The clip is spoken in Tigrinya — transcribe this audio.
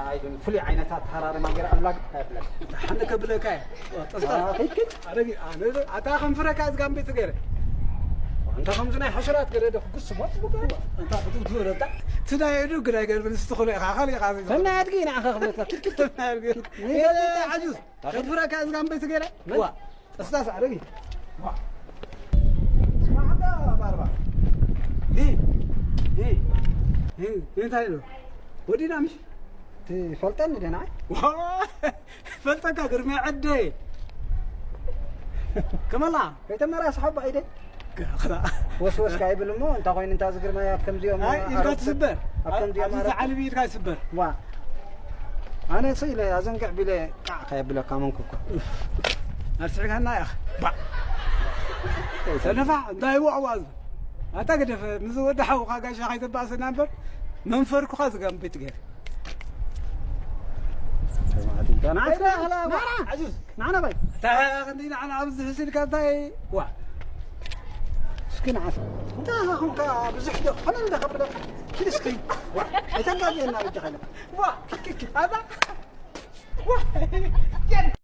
ኣይዱን ፍሉይ ዓይነት ኣተሃራርማ ገይረ ኣላግብ ከብለካ። ሓንቲ ከብለካ እየ። ጠስታ። ኣኺድ ኪድ። ኣረጊ፣ ኣነ፣ ኣታ ከንፍረካ እዝጋም ቤት ገይረ። ኣንታ ከምዚ ናይ ሕሽራት ገለ ዶ ክጉስ ሞት ብሎ። ኣንታ ክትውት ወረታ። ትዳይ እዱ ግዳይ ገርብል ስትኽሎ ኢኻ፣ ካልእ ኢኻ። ሰናይ ኣድጊ ንዓኻ ክብለካ። ኪድ ኪድ ሰናይ ኣድጊ። ይሄ ዓጁዝ። ከንፍረካ እዝጋም ቤት ገይረ። መን? ዋ። እስታስ ኣረጊ። ዋ። ስማዕ ኣንታ ባርባ። ሂ፣ ሂ፣ ሂ፣ እንታይ ኢሉ? ወዲና ምሽ? ትፈልጠኒ ደና? ዋ፣ ፈልጠካ ግርማይ ዓደይ። ከመላ? ከይተመራስሖ ባይደ? ክራ። ወስወስ ካይብል እሞ፣ እንታይ ኮይኑ እንታ ዝግርማይ ኣብ ከምዚኦም ኣይ፣ ኢድካ ኣረግቶት ትስበር። ኣብ ከምዚኦም ኣብዚ ኣረግቶት ዝዓልብ ኢድካ ትስበር። ዋ። ኣነ እሱ ኢለ ኣዘንግዕ ቢለ ቃዕ ከየብለካ መንኩ እኮ። ኣስዕጋና ኢኻ። ባ። ተነፋ፣ እንታይ ዋዕዋዝ? ኣታ ግደፈ፣ ምስ ወዲ ሓውኻ ጋሻ ከይተባእሰና እምበር፣ መንፈርኩኻ ዝጋም ቤት ገይረ። ናዕና፣ ናዕና፣ ናዕና፣ ዓዙዝ። ናዕና ባይ። እታ ክንዲ ናዕና ኣብዚ ሕሲልካ እንታይ? ዋ። እስኪ ንዓስ። እንታይ ኢኻ ኮንካ ብዙሕ ዶ? ኾነ እንደ ከብለካ። ኪድ እስኪ። ዋ። ኣይተጋግየና በጃኻ ኢለካ። ዋ። ኪድ፣ ኪድ፣ ኪድ። ኣታ። ዋ።